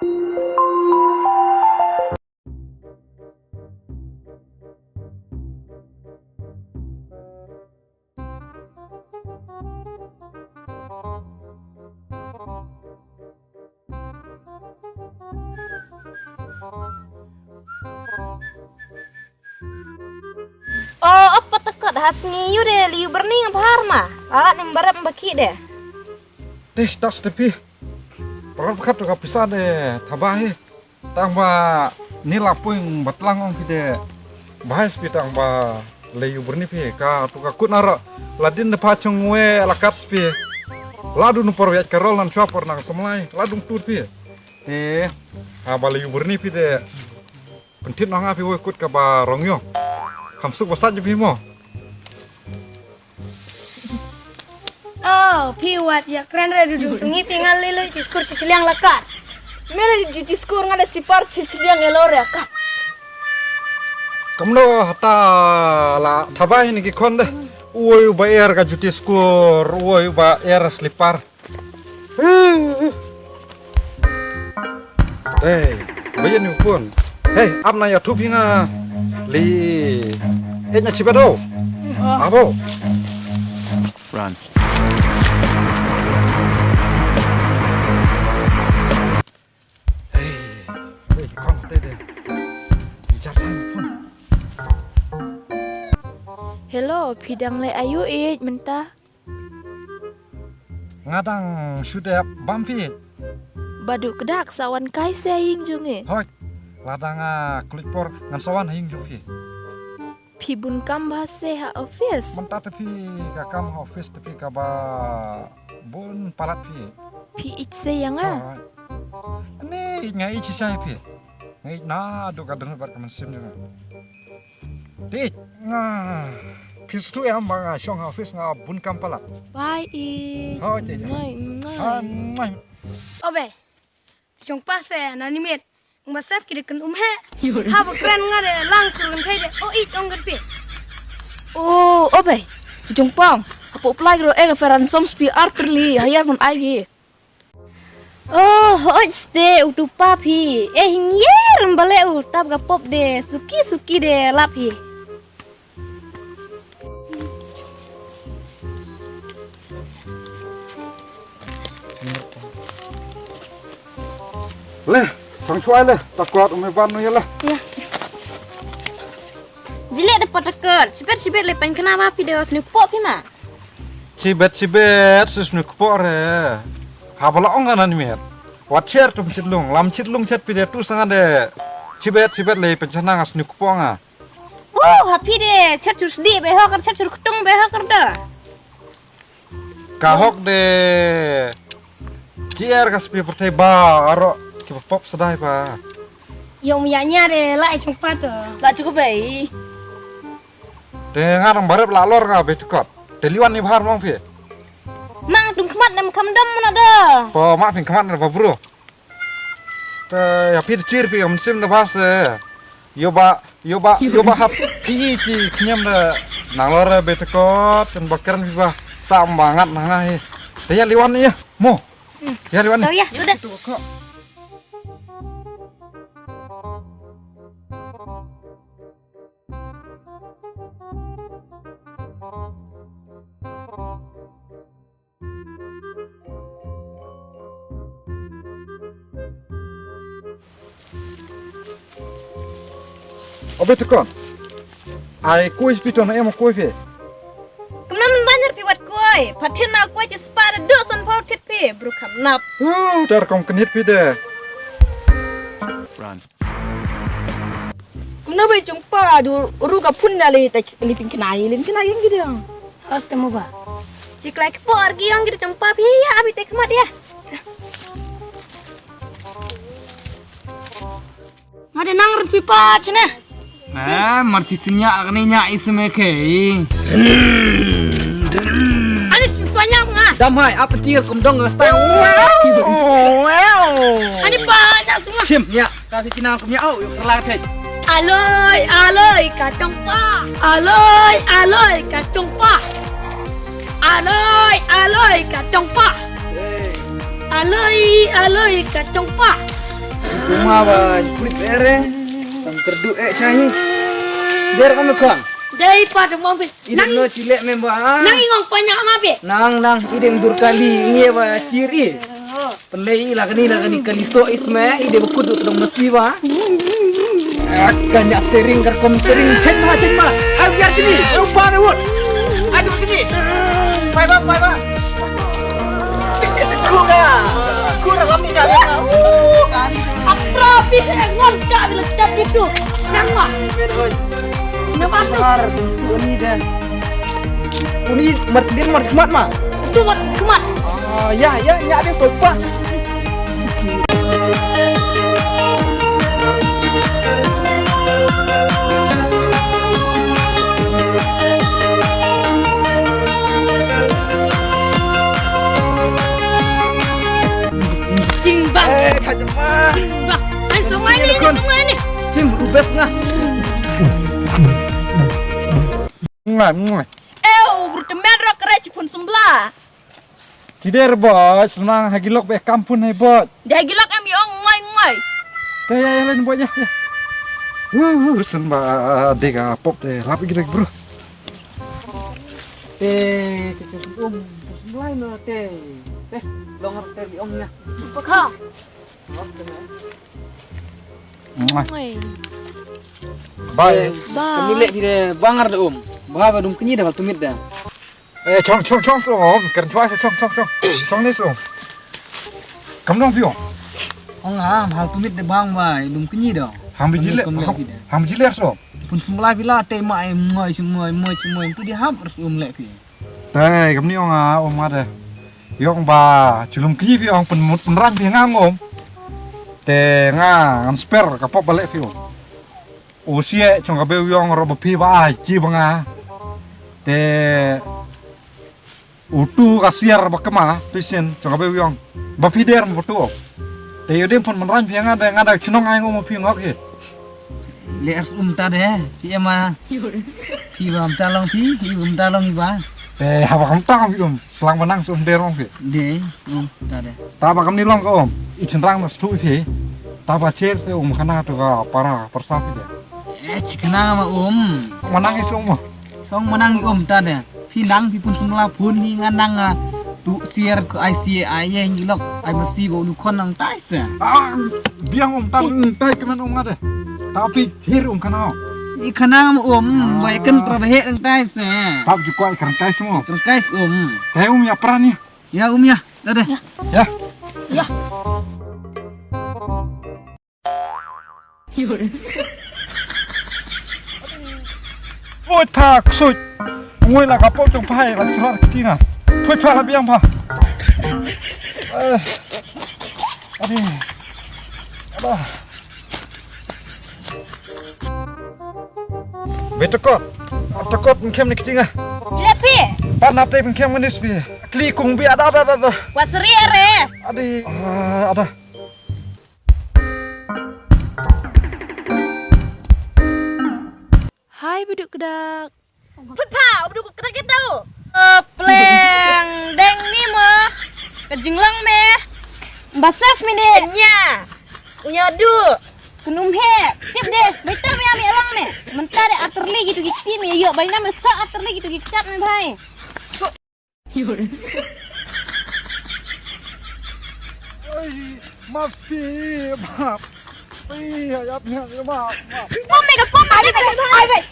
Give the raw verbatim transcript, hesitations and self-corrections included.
O, apa tekot ha sngi ïu de, lei ïu byrni nga bhar ma. Alat ning barap mbaki de. Teh, tas tepi. Parap kat ka pisa de, thaba hi. Tang ba ni la puing ba tlang ong phi de. Bahai spi tang ba lei ïu byrni phi ka tu ka kut nara. La din de pha chung we la kat spi. La du nu por wet ka rol nan chwa por nang samlai. La dung tut phi. Te, ha ba lei ïu byrni phi de. Pynthit noh nga phi wei kut kaba rong ïong. Kham suk ba sat ju phi mo. Oh, phi wat ïa kren re dudu. Ngi phi ngan lei lei ti skur chi chiliang la kat. Me lei ju ti skur nga da sipar chi chiliang ïa lor ïa kat. Kamno hata la thabai ni ki khon de. Uoi uba er ka juti skur, uoi uba er slipar. Hey, bayan yu pun. Hey, ap na ya thup hi nga. Li, eh, na chiba do. Abo. Run. Hey, hey, kon te de. Bichar sa pun. Hello, phi dang leh aïu ïeit mynta? Nga dang shu dep bam phi. Ba duh kdar sa wan kai se ha ïing jong ngi. Hoi. Lada nga klik por ngan sa wan ha ïing jong phi. Phi bun kam bha se ha office. Mynta te phi ka kam ha office te phi kaba bun palat phi. Phi ïeit se ïa nga. Hoi. Ni nga ïeit shisha ïa phi. Nga ïeit naduh ka dohnud bad ka mynsiem jong nga. Te nga. Phi sngewthuh em ba nga shong ha office nga bun kam palat. Bye ïeit. Hoi, te. Ngai ngai. Ah, ngai. Obe. Jong pa se na nimit. Nga sef ki de kan um he. Ha ba kren nga de lang sur kan thai de. O ïeit ong kan phi. Oh, obe. Jong pa. Hapoh plai ro e ka feran som spi arterli. Hayar man ai gi. Oh, hoj ste u tu pa phi. Eh, hingier mbale u tap ka pop de. Suki suki de lap hi. Le, pang chuai le, ta kuat umi ban nu ya le. Ya. Jile de patakar, sibet sibet le pankana ma phi de os nu pop phi ma. Sibet sibet sus nu pop re. Ha bala ong anan miet. Wat cher tum chitlung, lam chitlung chet phi de tu sanga de. Sibet sibet le pankana ngas nu pop nga. Oh, ha phi de, chet chur sdi be hokar, chet chur ktung be hokar da. Ka hok de. Chier ka spi pyrthei ba aro ki pop sadai ba. Yong ya nya de la e chong pat. La chukup bai. Te nga dang barep la lor nga be tukot. Te liwan ni bahar mong phi. Mang tung khmat nam kham dam na da. Po ma phi khmat na ba bro. Te ya phi chir phi am sim na ba se. Yo ba, yo ba, yo ba hap phi ki khniam da nang lor be te kot chen ba kren phi ba sam ba ngat na nga hi. Te ya liwan ya mo. Ya liwan. To ya, udah. Obe tukon. Ai koi pito na emo koi phi. Kumna man banjar pi wat koi. Patin na koi chi spa da do son pau tit phi. Bru kam nap. Uh, dar kom kenit phi de. Run. Kumno ba i chong pa du ru ka phun da le ta le pin kna i le pin kna i ngi dang. As te mo ba. Chi klai ki por ki yong ki chong pa phi ya abi te khmat ya. Nga de nang ru pi pa chene. Eh, mar chi sin ya ka ni nya i seme ke. Ani si pa nya nga. Dam hai ap ti kum dong nga style. Wow. Ani pa nya semua. Chim ya. Ka si Cina kum ya au, yung kerla thej. Aloi, aloi, kacang pa. Aloi, aloi, kacang pa. Aloi, aloi, kacang pa. Aloi, aloi, kacang pa. Ma ba prit ere. Tang kerdu eh chahi. Der kam kon. Dei pa de mong be. Idem no chilek mem ba. Nang ingong panya ma be. Nang nang idem dur kali ngi ba chiri. Pynlei la kani la kani kali so isme ide ba kudu tong mesti ba. Kan ya steering kar kom steering chen ma chen ma. Ai biar sini. Lupa me wut. Ai sini. Pai ba pai ba. Kuga. Kuga lam ni ka. Apra pi ngon ka lechat itu. Nang ma. Napa tu? Mar suni de. Uni mar din mar khmat ma. Itu mar khmat. Ah, ya ya nya de sopa. Jingbang. Eh, khat ma. Jingbang. Ai sungai ni, sungai ni. Jim ubes nga. Nga nga. Ew, bru temen rok kere chipun sembla. Tider boj, senang hagi lok be kampun hai boj. Dia hagi lok em yong ngoi ngoi. Te ya ya len boj ya. Huh, sen ba de ka pop de lap igi bro. Te te te um lai no te. Te long te yong ya. Pakha. Ngoi. Bye. Bye. Kami lek pide bangar de um. Ba ba dum kenyi de tumit de. Eh, chong, chong, chong, so, oh, keren chua, chong, chong, chong, chong, ni, so. Kam dong pio. Ong ah, hal tumit de bang bai, dum kenyi dong. Ham bijile, ham bijile, so. Pun semula bila te mai, moi, moi, moi, moi, tu di ham, terus um lek pi. Tai, kam ni ong ah, om ada. Yong ba, chulum kenyi pio, ong pun, pun ran pi ngang om. Te nga, ngan spare, kapop balik pio. U sieh chong ka beu yong ro ba phi ba ai chi ba nga. Te utu ka siar ba kema pisin chong ka beu yong ba phi der mo tu. Te yodim pon manran phi nga da nga da chnong ai ngom phi ngok hi. Le as um ta de si ema. Phi ba um ta long phi phi um ta long i ba. Te haba kam ta phi um. Slang manang sum der ong phi. De, um, ta de. Ta ba kam ni long ko om. I chenrang na stu phi. Ta ba cher se um khana tu ka para persa phi de. Eh, chikana ma um. Manang i sum mo. Song manang i um ta de. Phi nang phi pun sumla pun ni ngan nang ah. Tu sier ko ai si ai ye ni lok ai masi bo nu kon nang tai se. Ah, biang um ta tai keman um ngade. Ta phi hir um khana. I khana ma um, bai ken pra ba he nang tai se. Ta ju ko ai kan tai se mo. Kan tai se um. Kai um ya prani. Ya, um, ya. Dah, dah. Ya. Ya. Oi, pha, ksut. Ngoi la ka pok jong pha, la chra ki nga. Pha, pha, la biang pha. Eh. Adi. Aduh. Betekot. Tekot ngkem ni kiti nga. Ila phi. Pan nap te ngkem ni spi. Kli kung bi ada, ada, ada, ada. Wasri are. Adi. Ah, ada. Hai, beduk kedak. Pha, pha, beduk kedak kita. Oh, pleng, deng ni mo. Ka jinglong me. Ba sef mine. Nya. Unya du. Kunum he. Tip deh. Beta me ami lang me. Mentah deh atur lagi tu giti me. Yo, bai nama sa atur lagi tu giti chat me, bhai. Oi, map spi, map. Oi, ya, ya, ya, map, map. Pom me ka pom, ai, ai, ai, ai.